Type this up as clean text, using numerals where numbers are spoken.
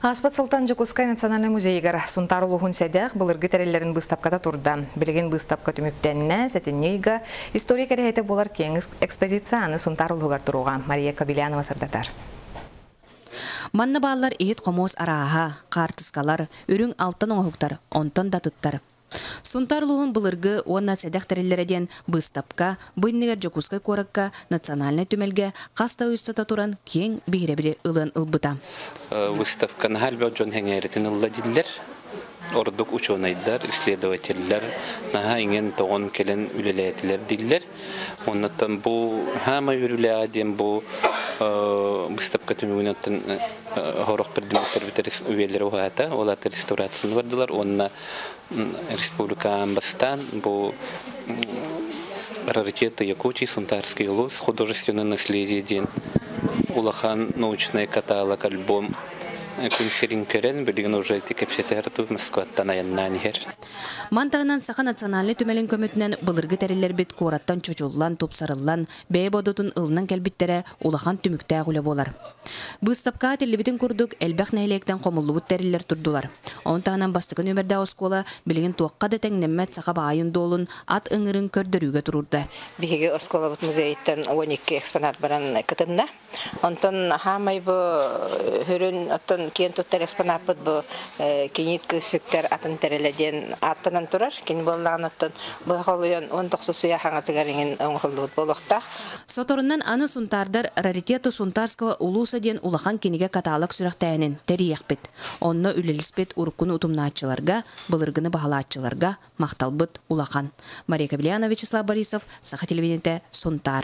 Ааспыт сылтан Дьокуускай национальнай музейыгар Сунтаар улууһун сэдэх былыргы тэриллэрин быыстапката турда. Билигин быыстапка түмүктэннэ, сэтинньи ыйга история кэрэһитэ буолар киэҥ экспозиция аны Сунтаар улууһугар туруоҕа. Мария Кобельянова сырдатар. Манна бааллар иһит-хомуос арааһа, хаартыскалар, үрүҥ алтан оҥоһуктар, онтон да атыттар. Сунтаар улууһун былыргы уонна сэдэх тэриллэрэ диэн быыстапка бу иннигэр Дьокуускай куоракка Национальнай түмэлгэ хас да ый устата туран киэҥ биһирэбили ылыан ылбыта. Выставка наһаа элбэх дьон сэҥээритин ылла дииллэр. Ордук учуонайдар, исследователлэр наһаа иҥэн-тоҕон кэлэн үлэлээтилэр дииллэр. Оннуттан бу хаамай үөрүүлээҕэ диэн бу выставка түмүгүнэн сорох предметтэрбит үйэлэрэ уһаата, ол аата реставрацияны бардылар уонна республика аан бастаан бу раритеты Якутии, Сунтарский улус, художественное наследие диэн улахан научный каталог альбом күн сирин көрөн билигин уже ити кэпсэтэр Москваттан айаннаан иһэр. Мантаһынан Саха национальнай түмэлин көмөтүнэн былыргы тэриллэрбит куораттан чочуллан, тупсарыллан, бэйэ бодотун ылынан кэлбиттэрэ улахан түмүктээх үлэ буолар. Быыстапкаҕа этиллибитин курдук, элбэх нэһилиэктэн хомуллубут тэриллэр турдулар. Ону таһынан бастакы нүөмэрдээх оскуола билигин туохха да тэҥнэммэт саха баайын-дуолун, ат ыҥырын көрдөрүүгэ туруорда. Биһиги оскуолабыт музейыттан 12 экспонат баран кытынна. Онтон хаамай бу хүрүн оттон киэн туттар экспонаппыт бу кинит кыыс сүктэр атын тэрилэ диэн ааттанан турар. Кини буоллаҕын оттон быһа холуйан 19 уйа хаҥатыгар иҥин оҥоһуллубут буолуохтаах. Соторунан аны Сунтаардар Раритеты Сунтарского улуса диэн улахан кинигэ каталог сүрэхтээһинин тэрийиэхпит. Онно үлэлиспит уруккуну утумнааччыларга, былыргыны баһылааччыларга махталбыт улахан. Мария Кобельянова, Вячеслав Борисов, Саха телевидениетэ, Сунтаар.